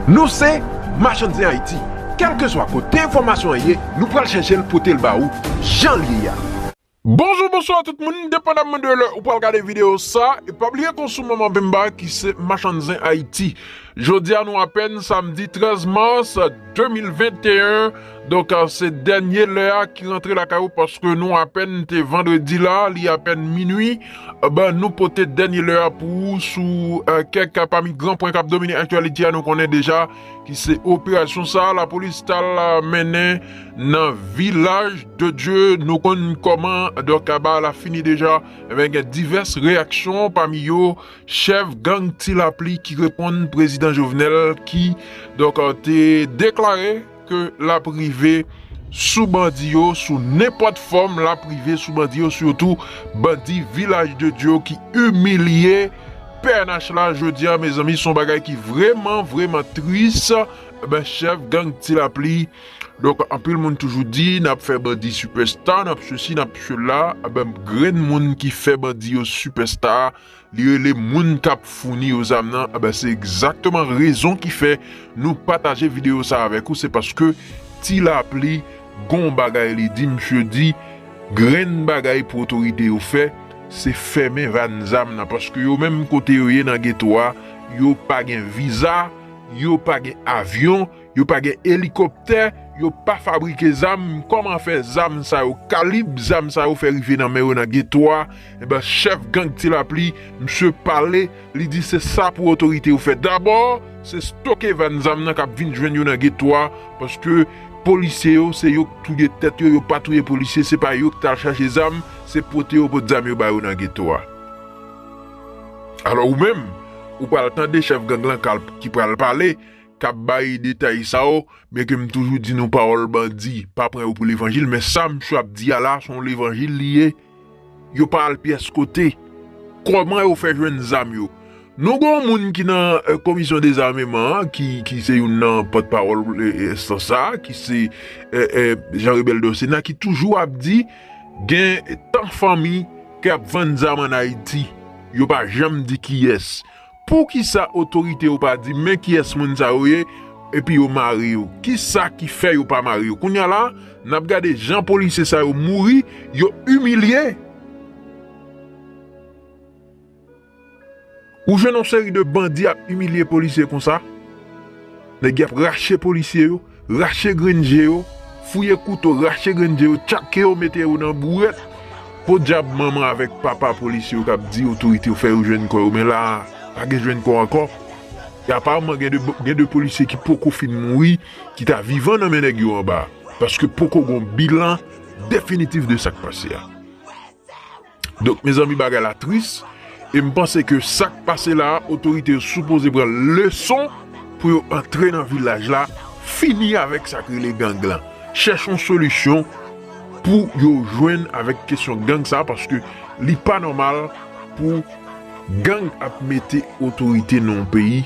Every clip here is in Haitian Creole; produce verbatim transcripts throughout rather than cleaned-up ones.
Nou se Machann Zen Ayiti. Kèlkeswa kote enfòmasyon an ye, nou pral chèche l pote l ba ou jan l ye a. Bonjou, bonswa tout moun, depandamman de lè ou pral gade videyo sa, e pa bliye ke w sou Manman Bemba ki se Machann Zen Ayiti. Jodi a nou apèn samdi trèz mas de mil venteyen, donk, euh, se dènye lè a ki rantre lakay ou paske nou apèn te vandredi la, li apèn minui. Ben, nou pote dènye lè a pou ou sou, euh, kèk pami gran pwen k ap domine aktyalite a. Nou konnen deja ki se operasyon sa a, lapolis t al, euh, mennen nan Vilaj de Dye. Nou konn kòman, donk, bagay la fini deja. Ebyen, gen divès reyaksyon, pami yo, chèf gang Ti Lapli ki reponn Prezidan Jovenel ki, donk, euh, te deklare ke l ap rive sou bandi yo, sou nenpòt fòm, l ap rive sou bandi yo, sitou bandi Vilaj de Dye yo ki imilye P N H la jodi a, mezanmi, se yon bagay ki vrèman, vrèman tris. Ebyen, chèf gang Ti Lapli, donk, anpil moun toujou di, n ap fè bandi sipèsta, n ap sesi, n ap sela. Ebyen, grenn moun ki fè bandi yo sipèsta, li rele moun k ap founi yo zam nan. Ebyen, se egzakteman rezon ki fè nou pataje videyo sa avèk ou, se paske Ti Lapli gon bagay li di, misye di, grenn bagay pou otorite yo fè, se fèmen vàn zam nan, paske yo menm kote yo ye nan geto a, yo pa gen viza, yo pa gen avyon, yo pa gen elikoptè, yo pa fabrike zam. Kòman fè zam sa yo, kalib zam sa yo fè rive nan men yo nan geto a? Ebyen, chèf gang Ti Lapli, misye pale, li di se sa pou otorite yo fè. Dabò, se stoke vàn zam nan k ap vin jwenn yo nan geto a, paske polisye yo, se yo k touye tèt yo, yo pa touye polisye, se pa yo k t al chache zam, se pote yo pot zam yo ba yo nan geto a. Alò, ou menm, ou pral tande chèf gang lan k al, ki pral pale, k ap bay detay sa yo, byenke m toujou di nou pawòl bandi pa pran yo pou levanjil, men sa misye ap di a la, se yon levanjil li ye. Yo pa al pyès kote. Kòman yo fè jwenn zam yo? Nou gen yon moun ki nan, eh, komisyon dezameman an, ki, ki se youn nan pòtpawòl, eh, eh, enstans sa a, ki se, eh, eh, Jean Rebel Dosena, ki toujou ap di gen tan fanmi k ap vann zam ann Ayiti. Yo pa janm di kiyès. Poukisa otorite yo pa di men kiyès moun sa yo ye, epi yo mare yo? Kisa ki fè yo pa mare yo? Kounye a la, n ap gade jan polisye sa yo mouri, yo imilye. Ou jwenn yon seri de bandi ap imilye polisye konsa. Nèg y ap rache polisye yo, rache grenn je yo, fouye kouto, rache grenn je yo, tchake yo, mete yo nan bourèt. Podyab manman avèk papa polisye yo k ap di otorite yo fè yo jwenn kò yo, men la a, pa gen jwenn kò ankò. E aparamman, gen de, gen de polisye ki poko fin mouri, ki ta vivan nan men nèg yo anba a. Paske poko gon bilan definitif de sa k pase a. Donk, mezanmi, bagay la tris. E m panse ke sa k pase la a, otorite yo sipoze pran leson pou yo antre nan vilaj la, fini avèk sa k rele gang lan. Chèche yon solisyon pou yo jwenn avèk kesyon gang sa a, paske li pa nòmal pou gang ap mete otorite nan yon peyi,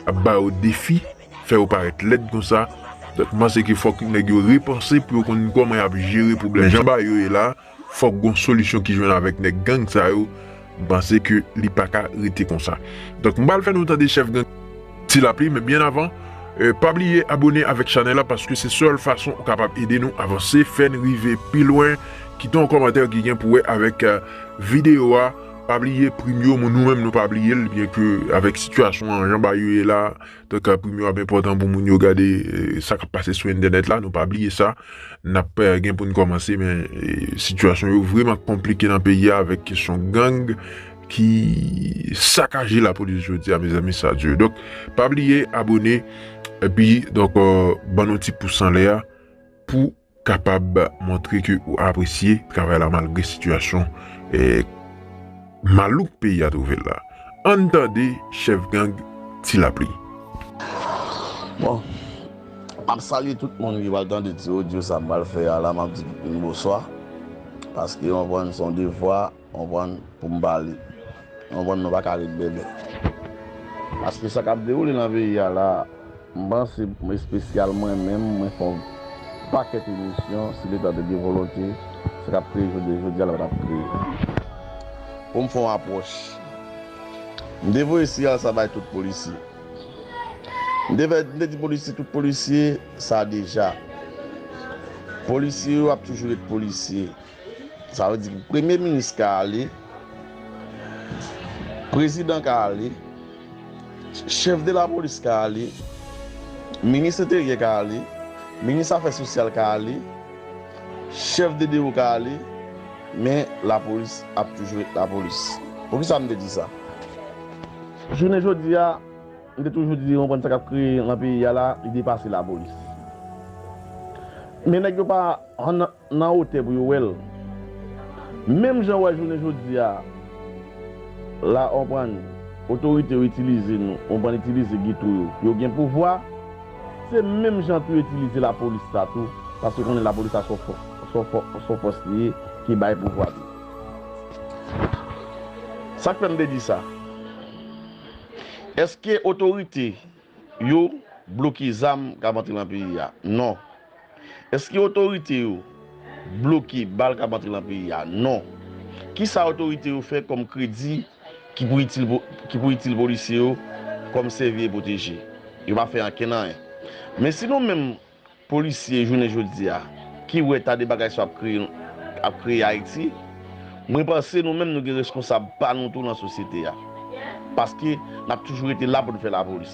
ap ba yo defi, fè yo parèt lèd konsa. Donk, m panse ke fòk nèg yo repanse pou yo konn kòman y ap jere pwoblèm. Jan bagay yo ye la, fòk gon solisyon ki jwenn avèk nèg gang sa yo. M panse ke li pa ka rete konsa. Donk, m pral fè nou tande chèf gang Ti Lapli, men byen avan, eh, pa bliye abone avèk chanèl la, paske se sèl fason ou kapab ede nou avanse, fè n rive pi lwen. Kite yon kòmantè ki gen pou wè avèk, eh, videyo a. Pa bliye Premium, nou menm nou pa bliye l, byenke avèk sitiyasyon an, jan bagay yo ye la, donk, eh, Premium ap enpòtan pou moun yo gade, eh, sa k ap pase sou entènèt la, nou pa bliye sa. N ap, eh, gen pou n kòmanse, men, eh, sitiyasyon yo vrèman konplike nan peyi a avèk kesyon gang ki sakaje lapolis jodi a, mezanmi, sa di. Donk, pa bliye abone, epi, donk, eh, ban nou ti pous anlè a pou kapab montre ke ou apresye travay la malgre sitiyasyon, eh, malouk peyi a twouve l la. Ann tande chèf gang Ti Lapli. Bon, m ap salye tout moun ki pral tande ti odyo sa m pral fè a la, m ap di tout moun bonswa. Paske, w konprann, se yon devwa, w konprann, pou m pale. W konprann, nou pa ka ret bèbè. Paske sa k ap dewoule nan peyi a la, m panse, espesyal mwen menm, mwen fè yon pakèt emisyon, si Leta te gen volonte, sa k ap kreye jodi, jodi a la pa t ap kreye. Pou m fè yon apwòch, m te voye siyal sa bay tout polisye. M te fè, m te di polisye, tout polisye, sa deja. Polisye yo ap toujou ret polisye. Sa vle di premye minis ka ale, prezidan ka ale, chèf de lapolis ka ale, minis enteryè ka ale, minis afè sosyal ka ale, chèf de dewo ka ale, men lapolis ap toujou ret lapolis. Poukisa m te di sa? Jounen jodi a, m te toujou di, konprann sa k ap kreye nan peyi a la, li depase lapolis. Men nèg yo pa nan, nan wotè pou yo wè l. Menm jan w wè jounen jodi a la, w konprann, otorite yo itilize nou, w konprann, itilize geto yo pou yo gen pouvwa, se menm jan tou yo itilize lapolis la tou, paske konnen lapolis la se yon fò-, se yon fò-, se yon fòs li ye ki bay pouvwa tou. Sa k fè m te di sa? Èske otorite yo bloke zam k ap antre nan peyi a? Non. Èske otorite yo bloke bal k ap antre nan peyi a? Non. Kisa otorite yo fè kòm kredi ki pou itil po-, ki pou itil polisye yo kòm sèvi e pwoteje? Yo pa fè ankenn anyen. Men si nou menm polisye jounen jodi a ki wè ta de bagay sa ap kreye, ap kreye Ayiti, mwen panse nou menm nou gen responsab pa nou tou nan sosyete a. Paske n ap toujou rete la pou n fè lapolis.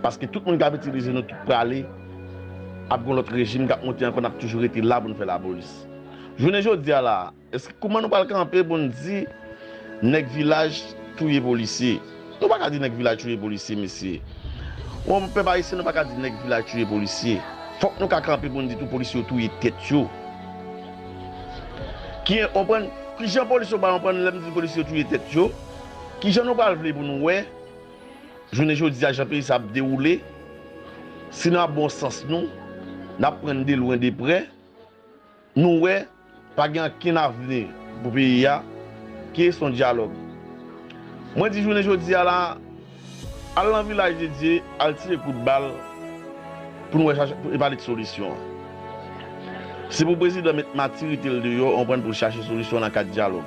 Paske tout moun k ap itilize nou tout prale, ap gen lòt rejim k ap monte ankò, n ap toujou rete la pou n fè lapolis. Jounen jodi a la, èske kouman nou pral kanpe pou n di nèg vilaj touye polisye? Nou pa ka di nèg vilaj touye polisye, mesye. Yon pèp ayisyen, nou pa ka di nèg vilaj touye polisye. Fòk nou ka kanpe pou n di tou polisye yo touye tèt yo. Ki, konprann, kijan polis yo pral konprann lè m di polisye yo touye tèt yo? Kijan nou pral vle pou nou wè jounen jodi a jan peyi sa ap dewoule? Si n ap bon sans nou, n ap pran de lwen de prè, nou wè pa gen ankenn avni pou peyi a, ki se yon dyalòg. Mwen di jounen jodi a la, al nan Vilaj de Dye, al tire kout bal pou nou wè chache, pou evalit solisyon an. Se pou prezidan met matirite l deyò, w konprann, pou l chache solisyon nan kad dyalòg.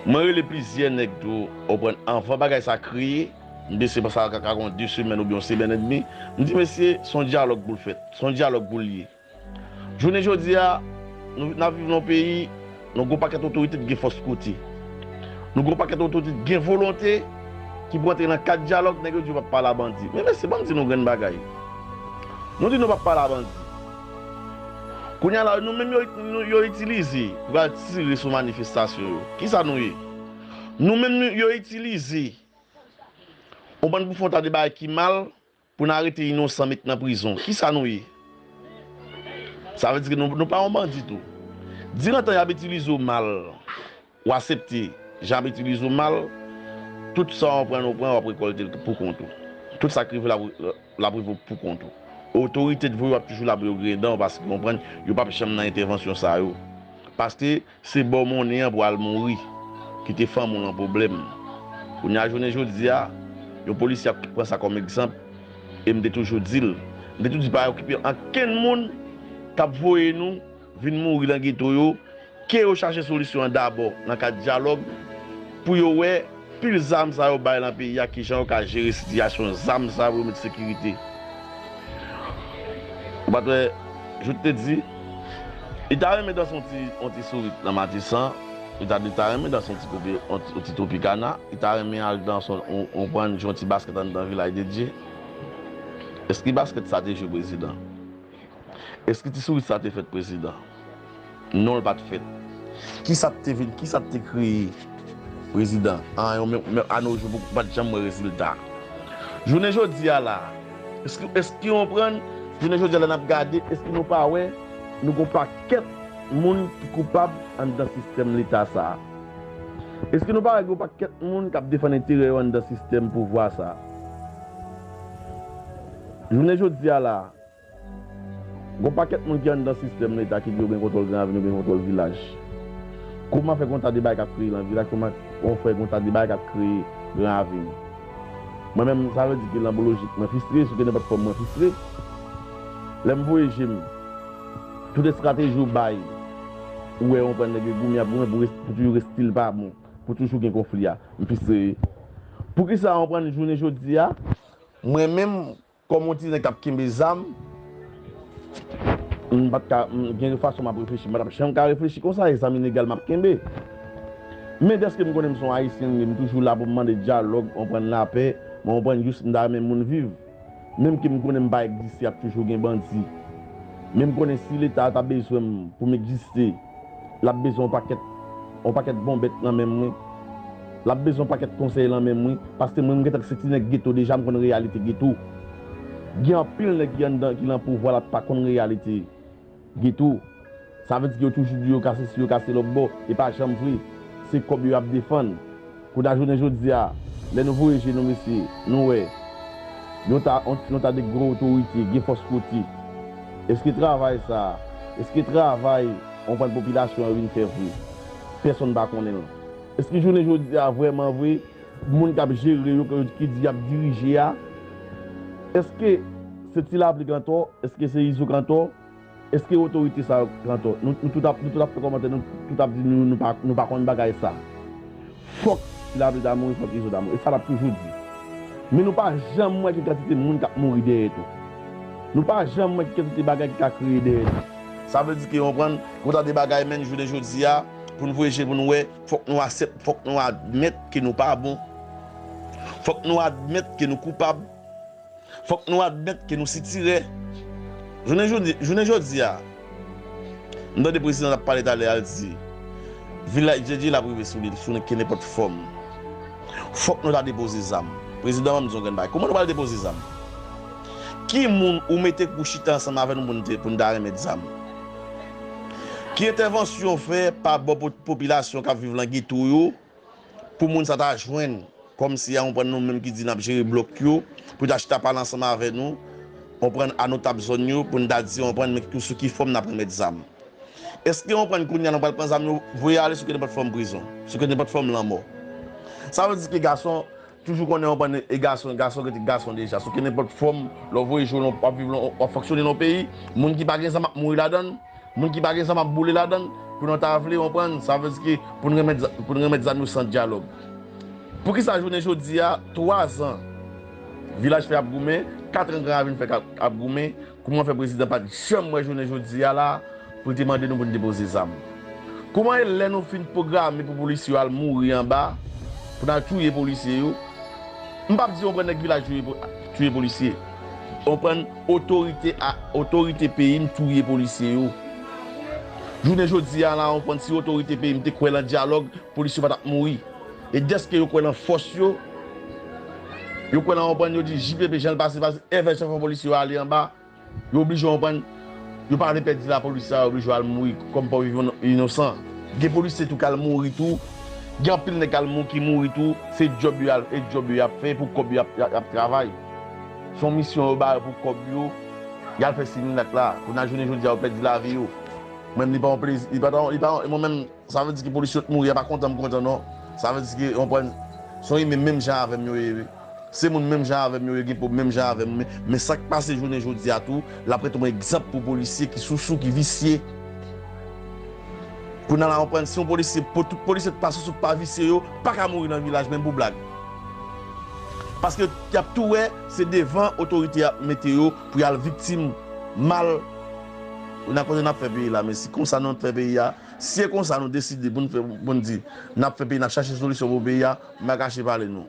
Mwen rele plizyè nèg tou, w konprann, anvan bagay sa kreye, m te se sa ka gen de semèn oubyen yon semèn edmi, m di, mesye, se yon dyalòg pou l fèt, se yon dyalòg pou l ye. Jounen jodi a, nou, n ap viv nan yon peyi, nou gen yon pakèt otorite ki gen fòs kote. Nou gen yon pakèt otorite ki gen volonte, ki pou antre nan kad dyalòg, nèg yo di yo p ap pale a bandi. Men mesye, ban m di nou grenn bagay. Nou di nou p ap pale a bandi. Kounye a la, nou menm yo, nou, yo itilize pou al tire sou manifestasyon yo. Kisa nou ye? Nou menm nou, yo itilize yon bann pou fè yon ta de bagay ki mal, pou n arete inosan met nan prizon. Kisa nou ye? Sa vle di ke nou, nou pa yon bandi tou. Dirantan y ap itilize w mal, w aksepte jan y ap itilize w mal, tout sa w pran, w pran, w ap rekòlte l pou kont ou. Tout sa k rive l ap, l ap rive w pou kont ou. Otorite t voye w ap toujou la pou yo griyen dan w paske w konprann, yo p ap janm nan entèvansyon sa yo. Paske se ba w monnen an pou al mouri, kite fanmi w nan pwoblèm. Kounye a jounen jodi a, yon polisye ap pran sa kòm egzanp, e m te toujou di l, m te toujou di pa okipe ankenn moun k ap voye nou vin mouri nan geto yo, ke yo chache solisyon an dabò nan kad dyalòg pou yo wè pil zam sa yo bay nan peyi a, kijan yo ka jere sitiyasyon zam sa yo pou yo met sekirite. Ou pa t wè, Jout te di, li ta renmen danse yon ti, yon ti sourit nan Matisan, li ta, li ta renmen danse yon ti kope, yon ti, yon ti Tropicana, li ta renmen al danse yon, yon, yon prann jwe yon ti baskèt anndan Vilaj de Dye. Èske baskèt sa te jwe prezidan? Èske ti sourit sa te fèt prezidan? Non, l pa t fèt. Kisa t te vin, kisa t te kreye prezidan? An, yo menm, menm anojou, nou pa t janm wè rezilta. Jounen jodi a la, èske, èske w konprann? Jounen jodi a la, n ap gade, èske nou pa wè nou gen yon pakèt moun ki koupab anndan sistèm leta sa a? Èske nou pa wè gen yon pakèt moun k ap defann enterè yo anndan sistèm pouvwa sa a? Jounen jodi a la, gen yon pakèt moun ki anndan sistèm leta ki di yo gen kontwòl Gran Ravin, yo gen kontwòl vilaj. Kòman fè gen yon ta de bagay k ap kreye nan vilaj? Kòman fè gen yon ta de bagay k ap kreye Gran Ravin? Mwen menm, sa vle di ke nan bon lojik, mwen fristre, sou de nenpòt fòm, mwen fristre. Lè m voye je m, tout estrateji ou bay, ou wè, w konprann, nèg yo goumen, ap goumen pou res-, pou toujou reste l pa bon, pou toujou gen konfli a. M fristre. Poukisa, w konprann, jounen jodi a, mwen menm, kòm yon ti nèg k ap kenbe zam, m pa t ka, m, gen fason m ap reflechi, m pa t ap janm ka reflechi konsa, e zam ilegal m ap kenbe. Men dèske m konnen m se yon Ayisyen, m toujou la pou m mande dyalòg, konprann lapè, mwen konprann jis m ta renmen moun viv. Menm ke m konnen m pa egziste, ap toujou gen bandi. Men m konnen si Leta ta bezwen m pou m egziste, l ap bezwen yon pakèt, yon pakèt bonbèt nan men mwen. L ap bezwen yon pakèt konsèy nan men mwen. Paske mwen, m gentan se ti nèg geto deja, m konn reyalite geto. Gen anpil nèg ki anndan, ki nan pouvwa la, pa konn reyalite geto. Sa vle di ke yo toujou di yo ka sesi, yo ka se lòt bò. E pa janm vre. Se kòb yo y ap defann. Kounye a jounen jodi a, lè nou voye je nou, mesye, nou wè yon ta, yon, yon ta de gwo otorite, gen fòs kote. Èske travay sa a, èske travay, konprann, popilasyon an vin fè vre? Pèsonn pa konnen l. Èske jounen jodi a, vrèman vre, moun k ap jere yo, ki di y ap dirije a, èske se Ti Lapli k antò? Èske se Izo k antò? Èske otorite sa yo k antò? Nou, nou tout ap, nou tout ap fè kòmantè, nou tout ap di nou, nou pa, nou pa konn bagay sa. Fòk Ti Lapli ta mouri, fòk Izo ta mouri. E sa l ap toujou di. Men nou pa janm wè ki kantite moun k ap mouri dèyè tou. Nou pa janm wè ki kantite bagay ki ka kreye dèyè tou. Sa vle di ke, konprann, konsa de bagay, menm jounen jodi a, pou n voye je pou n wè, fòk nou aksep-, fòk nou admèt ke nou pa bon. Fòk nou admèt ke nou koupab. Fòk nou admèt ke nou sitirè. Jounen jodi, jounen jodi a, m tande prezidan t ap pale talè a, l di, vilaj Djendjela ap rive sou li, sou ke nenpòt fòm. Fòk nou ta depoze zam. Prezidan, ban m di w yon grenn bagay. Kòman nou pral depoze zam? Ki moun ou mete pou chita ansanm avè nou pou n te, pou n ta remèt zam? Ki entèvansyon w fè pa bò po-, popilasyon k ap viv nan geto yo, pou moun sa ta jwenn, kòmsi a konprann nou menm ki di n ap jere blòk yo, pou ta chita pale ansanm avè nou, konprann, a notab zòn yo, pou n ta di, konprann, men sou ki fòm n ap remèt zam. Èske, konprann, kounye a nou pral pran zam yo, voye ale sou ke nenpòt fòm prizon, sou ke nenpòt fòm lanmò? Sa vle di ke gason toujou konnen, konprann, e gason, gason rete gason deja, sou ke nenpòt fòm, lè w voye je w, w ap viv, w ap fonksyone nan yon peyi, moun ki pa gen zam ap mouri ladan l, moun ki pa gen zam ap boule ladan l, pou nou ta vle, konprann, sa vle di ke pou n remèt, pou n remèt zam yo san dyalòg. Poukisa jounen jodi a, twa zan, Vilaj Fè ap goumen, kat an Gran Ravin Fè ap, ap goumen, kòman fè prezidan pa t janm wè jounen jodi a la, pou l te mande nou pou n depoze zam? Kòman e lè nou fin pwograme pou polisye yo al mouri anba, pou n al touye polisye yo, m p ap di, konprann, nèg vilaj touye po-, touye polisye. Konprann, otorite a, otorite peyi m touye polisye yo. Jounen jodi a la, konprann, si otorite peyi m te kwè nan dyalòg, polisye yo pa t ap mouri. E dèske yo kwè nan fòs yo, yo kwè nan, konprann, yo di J P P jan l pase, pase, envè chèf polisye yo ale anba, yo oblije, konprann, yo pa vle pèdi lapolis sa, yo oblije al mouri kòm pa viv inosan. Gen polisye tou k al mouri tou. Gen anpil nèg k al mou-, ki mouri tou. Se djòb yo al, e djòb yo y ap fè, pou kòb yo y ap, y ap, y ap travay. Se yon misyon yo ba yo pou kòb yo. Y al fè siminak la. Kounye a jounen jodi a, yo pèdi lavi yo. Mwen menm, li pa yon plezi, li pa ta, li pa yon, mwen menm, sa vle di ke polisye yo t mouri a pa kontan m kontan non. Sa vle di ke, konprann, se yon imen menm jan avè m yo ye wi. Se moun menm jan avè m yo, yo gen pwoblèm menm jan avè m. Men, men sa k pase jounen jodi a tou, l ap ret yon egzanp pou polisye ki sousou, ki visye. Kounye a la, konprann, si yon polisye, pou tout polisye k pa sousou, k pa visye yo, pa ka mouri nan vilaj, menm pou blag. Paske y ap tou wè, se devan otorite y ap mete yo pou y al viktim mal. Nan kote n ap fè peyi la, men si konsa nou fè peyi a, si e konsa nou deside pou n fè, pou n di, n ap fè peyi, n ap chache solisyon pou peyi a, m pa kache pale nou.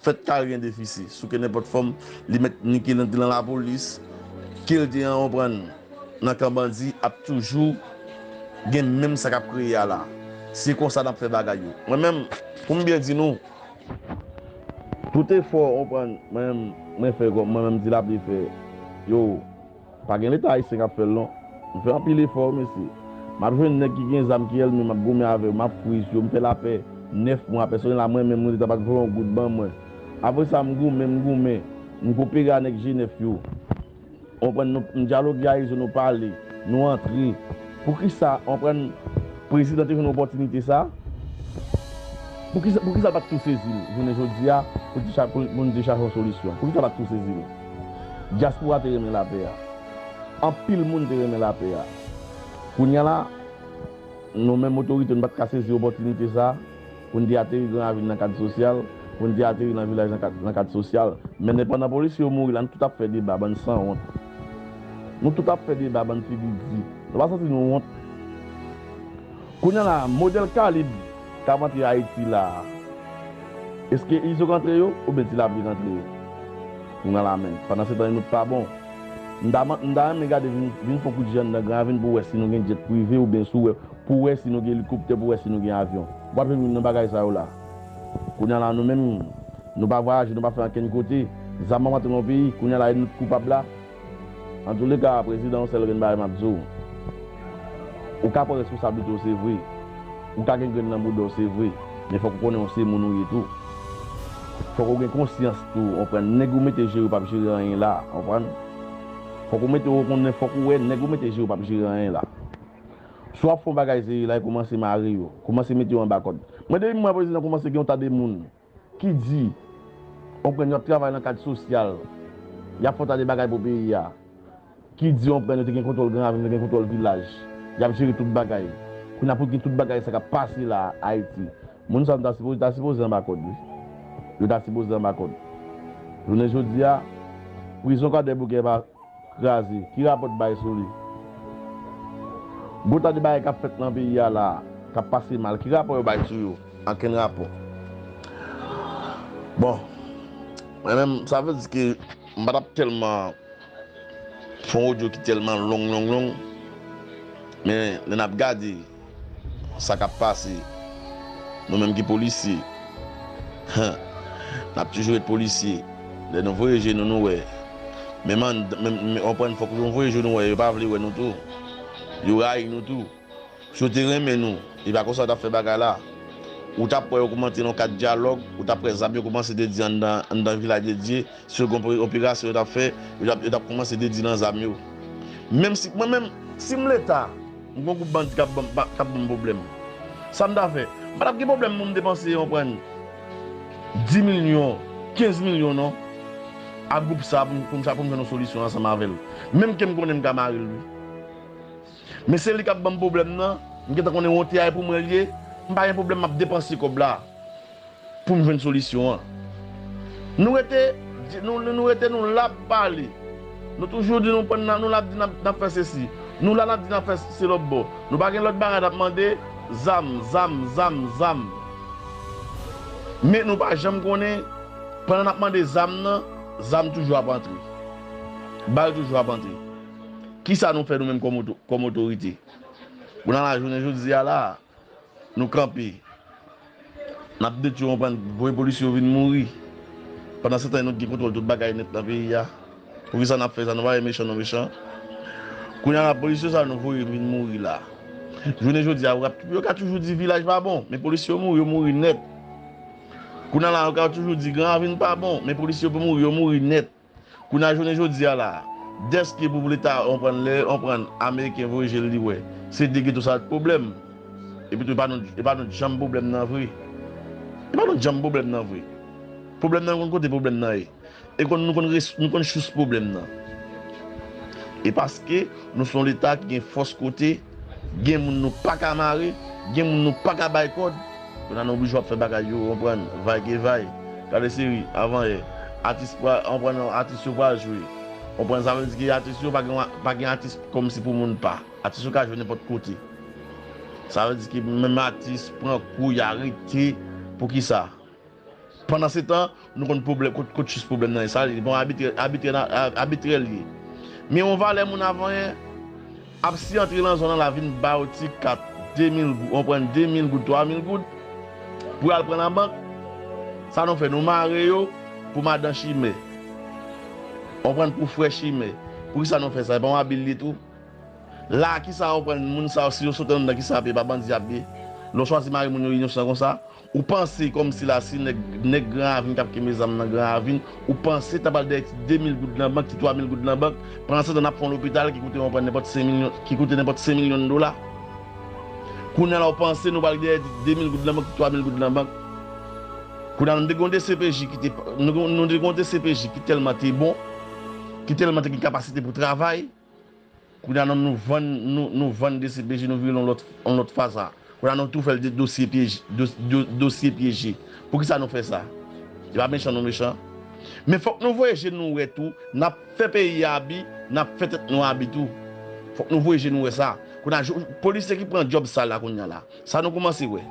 Fèt kare gen defisi, sou ke nenpòt fòm, li mèt ni ke l te nan lapolis, ke l te an, konprann, nan kan bandi, ap toujou gen menm sa k ap kreye a la. Se konsa n ap fè bagay yo. Mwen menm, pou m byen di nou, tout efò, konprann, mwen menm, mwen fè kòm, mwen menm Ti Lapli fè, yo, pa gen Leta ayisyen k ap fè l non. M fè anpil efò wi mesye. M ap jwenn nèg ki gen zam ki ènmi m, m ap goumen avè yo, m ap friz yo, m fè lapè nèf mwa, pèsonèl la mwen menm mwen Leta pa t voye yon goud ban mwen. Apre sa m goumen, m goumen, m kopere a nèg Jenèf yo. Konprann, nou, m dyaloge a Izo, nou pale, nou antre. Poukisa, konprann, prezidan te jwenn opòtinite sa? Poukisa, poukisa l pa t tou sezi l jounen jodi a pou te cha-, pou, pou nou te chache yon solisyon? Poukisa l pa t tou sezi l? Dyaspora te renmen lapè a. Anpil moun te renmen lapè a. Kounye a la, nou menm otorite, nou pa t ka sezi opòtinite sa pou n te ateri Gran Ravin nan kad sosyal, Moun ki ateri nan vilaj nan kad, nan kad sosyal. Men pandan polisye yo mouri la, nou tout ap fè deba, bann sanwont. Nou tout ap fè deba, bann figi di. Nou pa santi nou wont? Kounye a la, modèl kalib k ap antre Ayiti la a, èske Izo k antre yo oubyen Ti Lapli k antre yo? Kounye a la menm. Pandan se tan, nou pa bon. M ta, m ta renmen gade vin, vin fè yon kout je anndan Gran Ravin pou wè si nou gen djèt prive oubyen si w wè, pou wè si nou gen elikoptè, pou wè si nou gen avyon. Ou pa t vin nan bagay sa yo la. Kounye a la, nou menm, nou pa vwayaje, nou pa fè ankenn kote. Zam ap antre nan peyi, kounye a la, e nou k koupab la. Antouleka, prezidan, yon sèl grenn bagay m ap di w. Ou ka pran responsablite w, se vre. Ou ka gen grenn nan bouda w, se vre. Men fòk ou konnen w se moun ou ye tou. Fòk ou gen konsyans tou, w konprann? Nèg ou mete jere w p ap jere anyen la, w konprann? Fòk ou mete w konnen, fòk ou wè nèg ou mete jere w p ap jere anyen la. Si w ap fè yon bagay serye la, e kòmanse mare yo. Kòmanse mete yo anba kòd. Mwen, depi m wè prezidan kòmanse gen yon ta de moun ki di, w konprann, y ap travay nan kad sosyal, y ap fè yon ta de bagay pou peyi a, ki di, w konprann, yo te gen kontwòl Gran Ravin, yo te gen kontwòl vilaj, y ap jere tout bagay. Kounye a pou gen tout bagay sa k ap pase la a Ayiti. Moun sa yo ta sipoze, ta sipoze anba kòd, wi. Yo ta sipoze anba kòd. Jounen jodi a, prizon Kwadèboukè pa kraze, ki rapò t bay sou li? Gon ta de bagay k ap fèt nan peyi a la a, k ap pase mal, ki rapò yo bay sou yo? Ankenn rapò. Bon, mwen menm, sa vle di ke m pa t ap tèlman fè yon odyo ki tèlman long, long, long, men lè n ap gade, sa k ap pase. Nou menm ki polisye, n ap toujou ret polisye. Lè nou voye je nou, nou wè. Menm, an, menm, menm, w konprann, fòk nou voye je nou wè, yo pa vle wè nou tou. Yo rayi nou tou. Si yo te renmen nou, e pa konsa yo t ap fè bagay la. Ou t ap wè yo kòmanse nan kad dyalòg, ou t ap wè zam yo kòmanse dedi anndan, anndan Vilaj de Dye, si yo gen yon operasyon yo t ap fè, yo t ap, yo t ap kòmanse dedi nan zam yo. Menm si, mwen menm, si m Leta, m gen yon gwoup bandi k ap ban m, k ap ban m pwoblèm. Sa m ta fè? M pa t ap gen pwoblèm pou m depanse, w konprann, dis milyon, kenz milyon non, ak gwoup sa pou m, pou m, pou m jwenn yon solisyon ansanm avè l. Menm ke m konnen m ka mare l, wi. Men se li k ap ban m pwoblèm nan, m gentan konnen wonte a e pou mwen l ye, m pa gen pwoblèm, m ap depanse kòb la pou m jwenn solisyon an. Nou rete, nou, nou rete, nou la ap pale. Nou toujou di nou pran nan, nou la ap di n ap, n ap fè sesi. Nou la n ap di n ap fè se lòt bò. Nou pa gen lòt bagay n ap mande, zam, zam, zam, zam. Men nou pa janm konnen, pandan n ap mande zam nan, zam toujou ap antre. Bal toujou ap antre. Kisa nou fè nou menm kòm oto-, kòm otorite? Kounye a la, jounen jodi a la, nou kanpe. N ap detwi, w konprann, voye polisye yo vin mouri. Pandan se tan, nou gen kontwòl tout bagay nèt nan peyi a. Poukisa n ap fè sa? Nou pa wè mechan nou mechan. Kounye a la, polisye sa nou voye vin mouri la. Jounen jodi a, yo ka, yo ka toujou di vilaj pa bon, men polisye yo mouri, yo mouri nèt. Kounye a la, yo ka toujou di Gran Ravin pa bon, men polisye yo mouri, yo mouri nèt. Kounye a jounen jodi a la, dèske pou Leta, w konprann, lè, w konprann, ameriken voye je l li wè, se de geto sa t pwoblèm. Epi tou, e pa nou, e pa nou janm pwoblèm nan vre. E pa nou janm pwoblèm nan vre. Pwoblèm nan, nou konn kote pwoblèm nan ye. E konn, nou konn res-, nou konn sous pwoblèm nan. E paske nou se yon Leta ki gen fòs kote, gen moun nou pa ka mare, gen moun nou pa ka bay kòd. Kounye a nou oblije ap fè bagay yo, w konprann, vay ke vay. Gade seri, avan yè, atis pral, w konprann, atis yo pral jwe. W konprann, sa vle di ke atis yo pa gen, pa gen atis kòmsi pou moun pa. Atis yo ka jwe nenpòt kote. Sa vle di ke menm atis pran kou, y arete. Poukisa? Pandan se tan, nou konn pwoblèm, kot, kot sous pwoblèm nan ye. Sa, li bon, abitrè, abitrè, abitrè l ye. Men yon valè moun avan yè ap si antre nan zòn nan la vin ba yo ti kat de mil goud, w konprann, de mil goud, twa mil goud, pou y al pran nan bank. Sa nou fè, nou mare yo pou madan chimè. W konprann, pou frè chimè. Poukisa nou fè sa? E pa yon abi l ye tou? La, kisa w konprann moun sa yo, si yo sot anndan, kisa y ap ye, pa bandi y ap ye? Lè w chwazi mare moun yo inosan konsa, ou panse kòmsi la, si nèg, nèg Gran Ravin k ap kenbe zam nan Gran Ravin, ou panse ta pral dèyè ti de mil goud nan bank, ti twa mil goud nan bank, pandan se tan n ap fè yon lopital ki koute, w konprann, nenpòt senk milyon, ki koute nenpòt senk milyon dola? Kounye a la, w panse nou pral dèyè ti de mil goud nan bank, ti twa mil goud nan bank? Kounye a, nou te gen yon D C P J ki te, nou, nou te gen yon D C P J ki tèlman te bon, ki tèlman te gen kapasite pou travay, Kounye a nou, nou vann, nou, nou vann D C P J, nou vire l yon lòt, yon lòt fason. Kounye a nou tou fè l de dosye pyeje, dos-, do-, dosye pyeje. Poukisa nou fè sa? Se pa mechan nou mechan. Men fòk nou voye je nou wè tou, n ap fè peyi a abi, n ap fè tèt nou abi tou. Fòk nou voye je nou wè sa. Kounye a, jou- polisye ki pran djòb sal la kounye a la, sa nou kòmanse wè.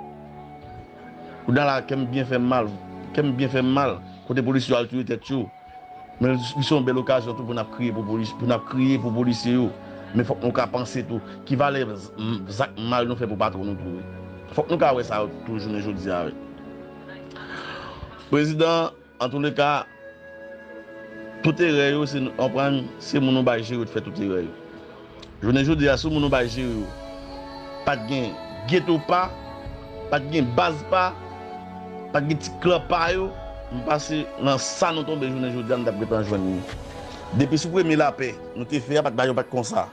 Kounye a la, kè m byen fè m mal, kè m byen fè m mal, kote polisye yo al touye tèt yo. Men li se yon bèl okazyon tou pou n ap kriye pou polis, pou n ap kriye pou polisye yo. Men fòk nou ka panse tou, ki valè z- m- zak mal nou fè pou patwon nou tou wi. Fòk nou ka wè sa tou jounen jodi a wi. Prezidan, antouleka, tout erè yo, se, konprann, se moun ou bay jere yo te fè tout erè yo. Jounen jodi a, si moun ou bay jere yo, pa t gen geto pa, pa t gen baz pa, pa t gen ti klan pa yo, m panse nan sa nou tonbe jounen jodi a, nou t ap gentan jwenn li. Depi sou premye lapè nou te fè a, pa t, bagay yo pa t konsa.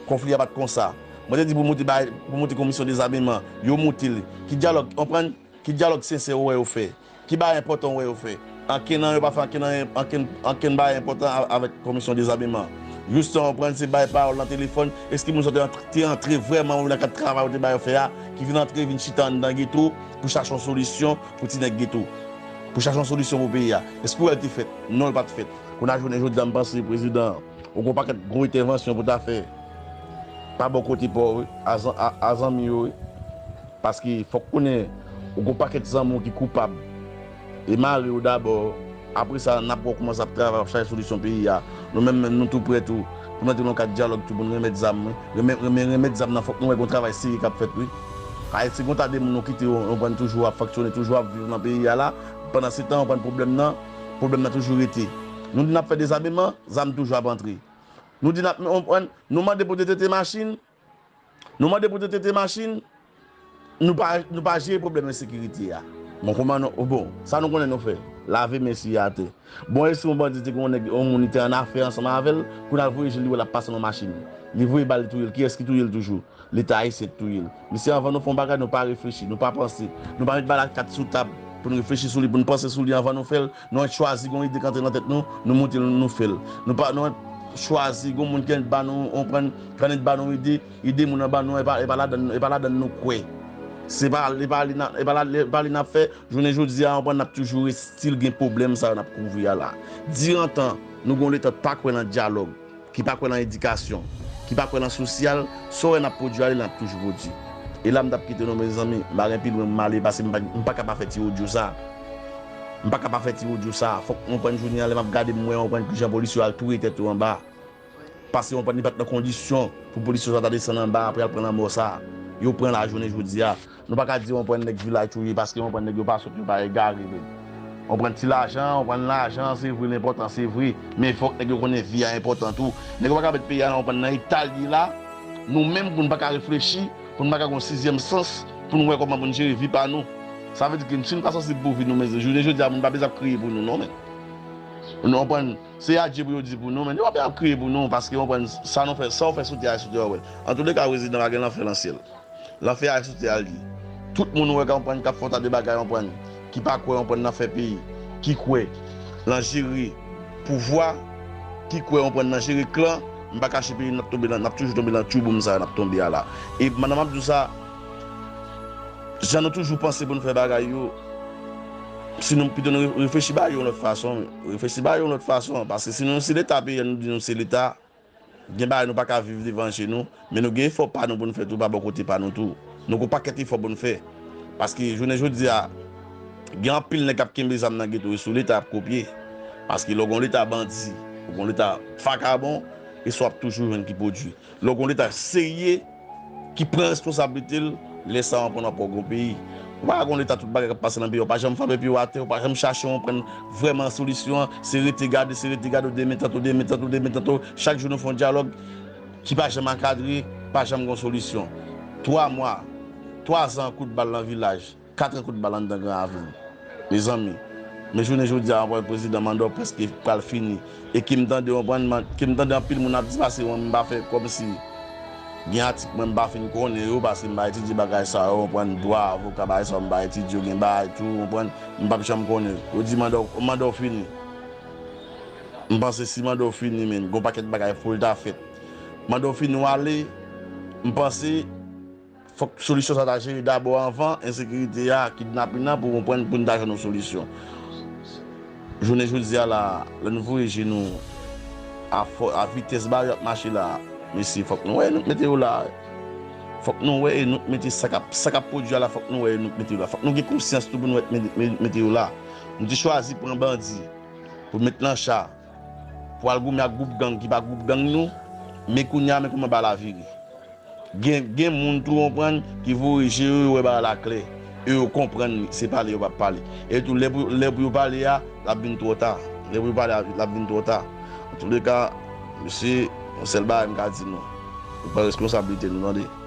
Konfli a pa t konsa. Mwen te di pou moute, bay- pou moute komisyon dezameman, yo moute l. Ki dyalòg, konprann? Ki dyalòg sensè ou wè yo fè? Ki bagay enpòtan ou wè yo fè? Ankenn nan yo pa fè ankenn, ankenn, ankenn bagay enpòtan a- avèk komisyon dezameman. Jis tan ou pran se bay pawòl nan telefòn, èske moun sa te antre, te antre vrèman wi nan kad travay ou te ba yo fè a, ki vin antre, vin chita anndan geto pou chache yon solisyon pou ti nèg geto, pou chache yon solisyon pou peyi a? Èske w wè l te fèt? Non, l pa t fèt. Kounye a jounen jodi a, m panse prezidan, ou gon pakèt gwo entèvansyon pou ta fè pa bò kote pa w wi, a zan- a- a zanmi yo wi. Paske fòk konnen ou gon pakèt zanmi w ki koupab. E mare yo dabò. Apre sa, n ap wè w kòman sa ap travay, w ap chache solisyon peyi a. Nou menm, menm nou tou prè tou pou n antre nan yon kad dyalòg tou pou n renmèt zam wi. Renmen, renmen, renmèt zam nan, fòk nou wè gon travay serye k ap fèt wi. Ayiti gon ta de moun nou kite yo, yo pran toujou ap fonksyone, toujou ap viv nan peyi a la. Pandan se tan, w konprann pwoblèm nan, pwoblèm nan toujou rete. Nou di n ap fè dezameman, zam toujou ap antre. Nou di n ap, nou, nou mande pou detete machin, nou mande pou detete machin, nou pa, nou pa jere pwoblèm ensekirite a. Bon, kòman nou, bon, sa nou konnen nou fè, lave men sou atè. Bon, e si yon bandi te gen yon nèg, yon moun li te annafè ansanm avè l, kounye a l voye je l, li wè l ap pase nan machin. Li voye bal, li touye l. Kiyès ki touye l toujou? Leta ayisyen k touye l. Mesye, anvan nou fè yon bagay, nou pa reflechi, nou pa panse, nou pa met bal ak kat sou tab pou n reflechi sou li, pou n panse sou li anvan nou fè l. Nou chwazi gon ide k antre nan tèt nou, nou moute l, nou fè l. Nou pa, nou chwazi gon moun ki annik ba nou, konprann, ki annik ba nou ide, ide moun nan ba nou, e pa, e pa ladann, e pa ladann nou kwè. Se pa, e pa li n a- e pa la- e pa li n ap fè. Jounen jodi a, konprann, n ap toujou still gen pwoblèm sa yo n ap kouvri a la. Dirantan, nou gon Leta pa kwè nan dyalòg, ki pa kwè nan edikasyon, ki pa kwè nan sosyal, sa w wè n ap pwodui ale, n ap toujou pwodui. E la m t ap kite nou, mezanmi, m pa gen pi lwen pou m ale, paske m pa, m pa ka pa fè ti odyo sa. M pa ka pa fè ti odyo sa. Fòk, konprann, jounen an, lè m ap gade, m wè, konprann, kijan polis yo al touye tèt yo anba. Paske, konprann, li pa t nan kondisyon pou polis yo sa ta desann anba, apre al pran lanmò sa. Yo pran la jounen jodi a. Nou pa ka di, konprann, nèg vilaj touye, paske, konprann, nèg yo pa sòt, yo pa egare, men. Konprann, ti lajan, konprann, lajan, se vre, l enpòtan, se vre. Men fòk nèg yo konnen vi a enpòtan tou. Nèg yo pa ka met peyi a, konprann, nan eta l ye la. Nou menm, pou n pa ka reflechi, pou n pa ka gen yon sizyèm sans, pou n wè kòman pou n jere vi pa nou. Sa vle di ke si n pa sansib pou vi nou, men jounen jodi a, moun pa bezwen ap kriye pou nou, non, men. Nou konprann, se adye pou yo di pou nou, men yo pa bezwen ap kriye pou nou, paske, konprann, sa nou fè, sa w fè sou tè a, sou tè a, w wè l. Antouleka, prezidan pa gen lanfè nan syèl. Lanfè a sou tè a l ye. Tout moun ou wè k ap, konprann, k ap fè yon ta de bagay, konprann, ki pa kwè, konprann, nan fè peyi, ki kwè nan jere pouvwa, ki kwè, konprann, nan jere klan, m pa kache peyi, n ap tonbe nan, n ap toujou tonbe nan tchouboum sa a n ap tonbe a la. E pandan m ap di w sa, jan nou toujou panse pou n fè bagay yo, si nou pito nou re- reflechi ba yo yon lòt fason, reflechi ba yo yon lòt fason, paske si nou se Leta peyi a, nou di nou se Leta, gen bagay nou pa ka viv devan je nou, men nou gen efò pa nou pou n fè tou, pa bò kote pa nou tou. Nou gon pakèt efò pou n fè. Paske jounen jodi a, gen anpil nèg k ap kenbe zam nan geto, e sou Leta y ap kopye. Paske lè w gon Leta bandi, ou gon Leta vakabon, e sa w ap toujou jwenn ki pwodui. Lè w gon Leta serye, ki pran responsablite l, lè sa a w konn ap wè w gon peyi. Ou pa ka gon Leta tout bagay k ap pase nan peyi a, ou pa janm frape pye w atè, ou pa janm chache yon pran vrèman solisyon an, se rete gade, se rete gade, w demen tanto, demen tanto, demen tanto, chak jou nou fè yon dyalòg ki pa janm ankadre, pa janm gon solisyon. Twa mwa, twa zan kout bal nan vilaj, kat an kout bal anndan Gran Ravin. Mezanmi, men jounen jodi a, konprann, prezidan manda w prèske pral fini. E ke m tande, konprann, man- ke m tande anpil moun ap di, pase mwen, m pa fè kòmsi gen atik mwen, m pa fin konnen yo, paske m pa etidye bagay sa yo, konprann, dwa, avoka, bagay sa yo, m pa etidye yo, gen bagay tou, konprann, m p ap janm konnen. Yo di manda w, manda w fini. M panse si manda w fini, men, gon pakèt bagay pou l ta fèt. Manda w fini, w ale, m panse, fòk solisyon sa ta jere dabò anvan ensekirite a, kidnapin nan, pou konprann, pou n ta jwenn yon solisyon. Jounen jodi a la, lè nou voye je nou a, fò, a vitès ba yo ap mache la, mesye, fòk nou wè e nou k mete yo la. Fòk nou wè e nou k mete sa k ap, sa k ap pwodui a la, fòk nou wè e nou k mete yo la. Fòk nou gen konsyans tou pou nou wè mete, mete yo la. Nou te chwazi pran bandi pou met nan cha, pou al goumen ak gwoup gang ki pa gwoup gang nou, men kounye a, men kòman bagay la vire. Gen, gen moun tou konprann ki voye je yo, yo wè bagay la klè. E yo konprann li, se pale yo p ap pale. E tou, lè pou, lè pou yo pale a, l ap vin twò ta. Lè pou yo pale a, l ap vin twò ta. Antouleka, mesye, yon sèl bagay m ka di nou. Nou pran responsablite nou, tande.